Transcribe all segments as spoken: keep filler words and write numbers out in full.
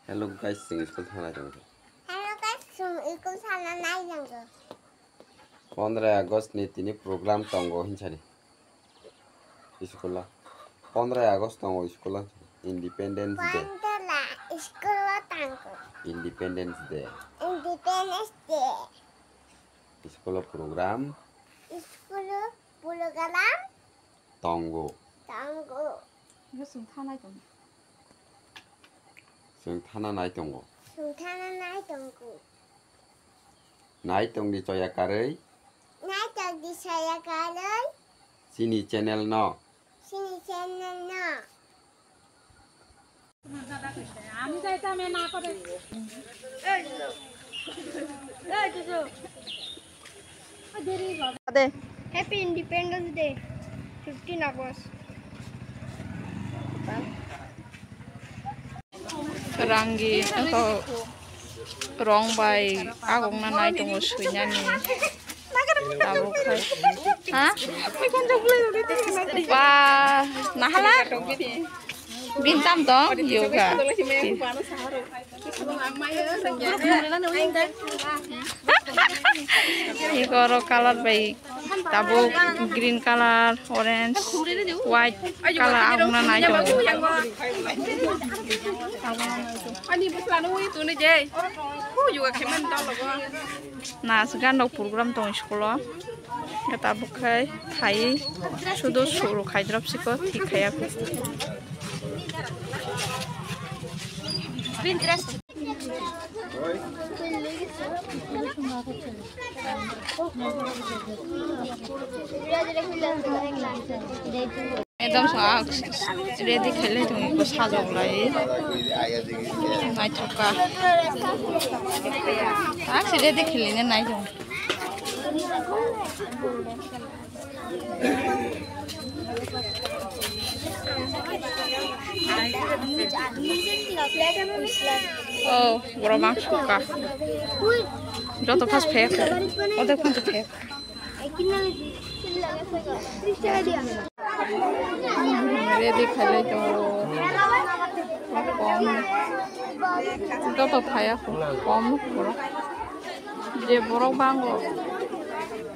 Hello guys, chwng school thana tongo. Hello guys, chwng school thana nai tongo. Pondro August ni tini program tongo hinsani. School o. Pondro August tongo school o. Independence Day. Pondro school o tongo. Independence Day. Independence Day. School o program. School o program. Tongo. Tongo. Chwng thanai tongo. Chwng thana nai tongo. Chwng thana nai tongo. Nai tongdi choya karwi. Nai tongdi choya karwi. Chini channel no. Chini channel no. আমি যাইতাম, এ না করে। এই, এই, দুজো। Happy Independence Day, fifteen August. Rangi, oh, rong bai agongna nai tongo suinani. Tabuk hai. Ha? Ba, nahala? Bintam to yoga. Igoro color bai tabuk green color, orange, white color agongna nai tongo. Ani bwsla nw ui tuni je. Hu yoga khe man dol logo. Nas gandok program tong school o. Tabuk khai khai sudu suru khai drop siko thik khaya. Ekdom sa ready khailai tongo, sajok lai. Naithok kha. Ak se ready khailai nai tongo. Oh, borok mangso kha. Joto phas phek. Odek phas phek. Ready khailai tongo. Kom. Joto phaiya kom borok. Je borok bango.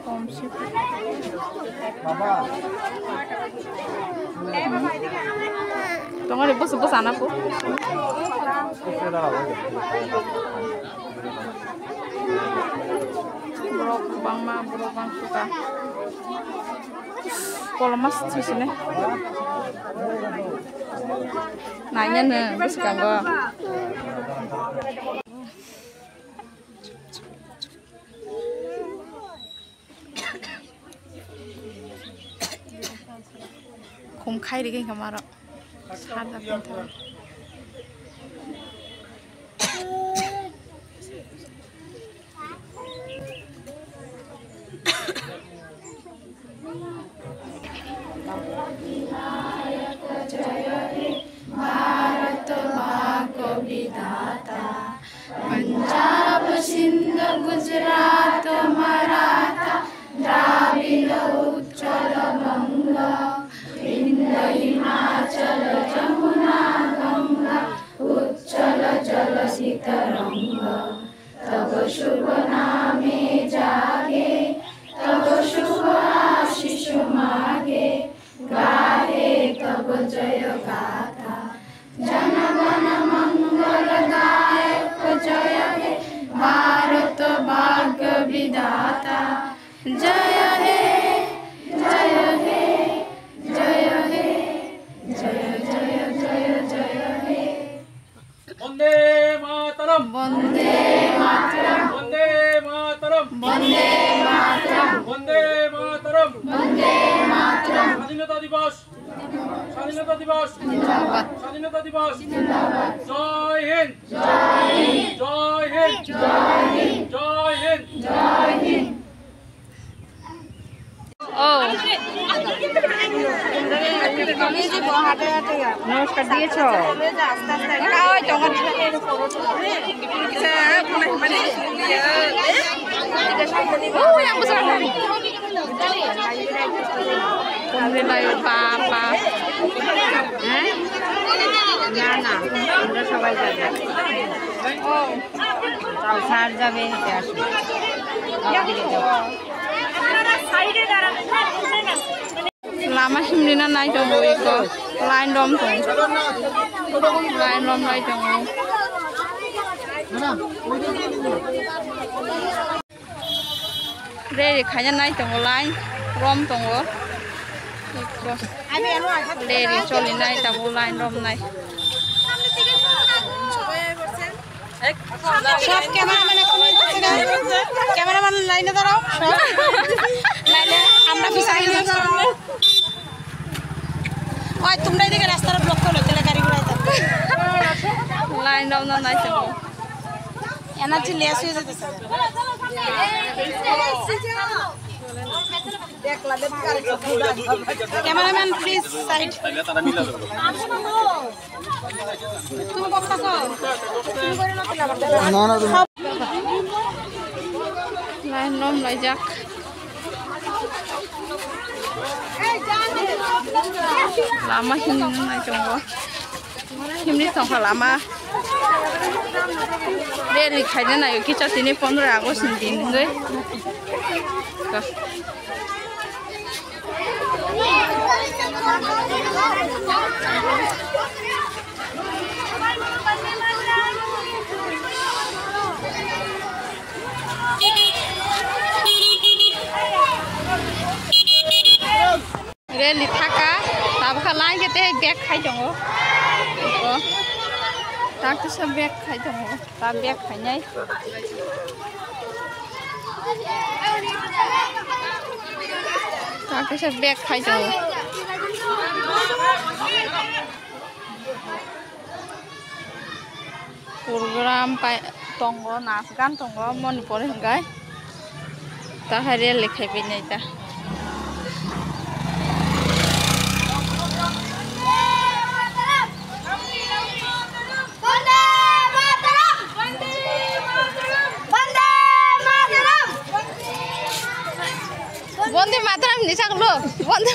Kom si. Tongori bus bus ana po. Borok bangma, borok bangkha. Kolom mas sisine. Nanya ne bwskango. Khum khai rigwi kha maro. Sarda phintharo. Bharat भाग्य विधाता, पंजाब सिंध गुजरात मराठा, द्राविड़ उत्कल बंग, विंध्य हिमाचल जमुना गंगा, उच्छल जल सित रंग। तब शुभ नामे जागे, तब शुभ आशीष मागे, गाहे तब जय गाथा। जन गण मंगल दायक जय हे भारत भाग्य विधाता। जय हे, जय हे, जय हे, जय, जय, जय, जय हे। वंदे मातरम। वंदे मातरम। वंदे मातरम। वंदे मातरम। वंदे मातरम। वंदे मातरम। স্বাধীনতা দিবস। স্বাধীনতা দিবস। জিন্দাবাদ। স্বাধীনতা দিবস। জিন্দাবাদ। জয় হিন্দ। জয় হিন্দ। জয় হিন্দ। জয় হিন্দ। জয় হিন্দ। ও। নমস্কার দিয়েছ? Pondri layo pa, pa. Eh? না, না, আমরা সবাই যাবে। তাও স্যার যাবে, হেঁটে আসবে। Lama himlina nai tongo iko. Line rom tong. Line rom nai tongo. Reri khaina nai tongo line rom tongo. Iko. Reri choli nai tongo line rom nai. সব ক্যামেরাম্যান এখন হইতেছে না। ক্যামেরাম্যান লাইনে দাঁড়াও, সব। লাইনে আমরা পিছনে দাঁড়াও। ওই তোমরা এদিকে রাস্তাটা ব্লক করো, তাহলে গাড়ি ঘোড়া যাবে। লাইন দাও না, নাই তো। এনার্জি লেস হয়ে যেতেছে। Cameraman, please, side. তুমি বক্তা তো? তুমি করে না, তুই আবার দেখো। না, না, তুমি Line rom laijak. Lama himlina nai tongo. Himlwi tongkha lama. Rally khaina naio kisa tini pondro August ni din hwnkhe. Rally thaka, tabukha line khe tei bag khai tongo. Iko. Tak kisa bag khai tongo. Ta bag khainai. Ta kisa bag khai tongo. Program pai tongo, nas gan tongo, moni pore hwnkhe. Ta hai rally khai pai nai ta. Bonde Mataram ni saklo. Bonde.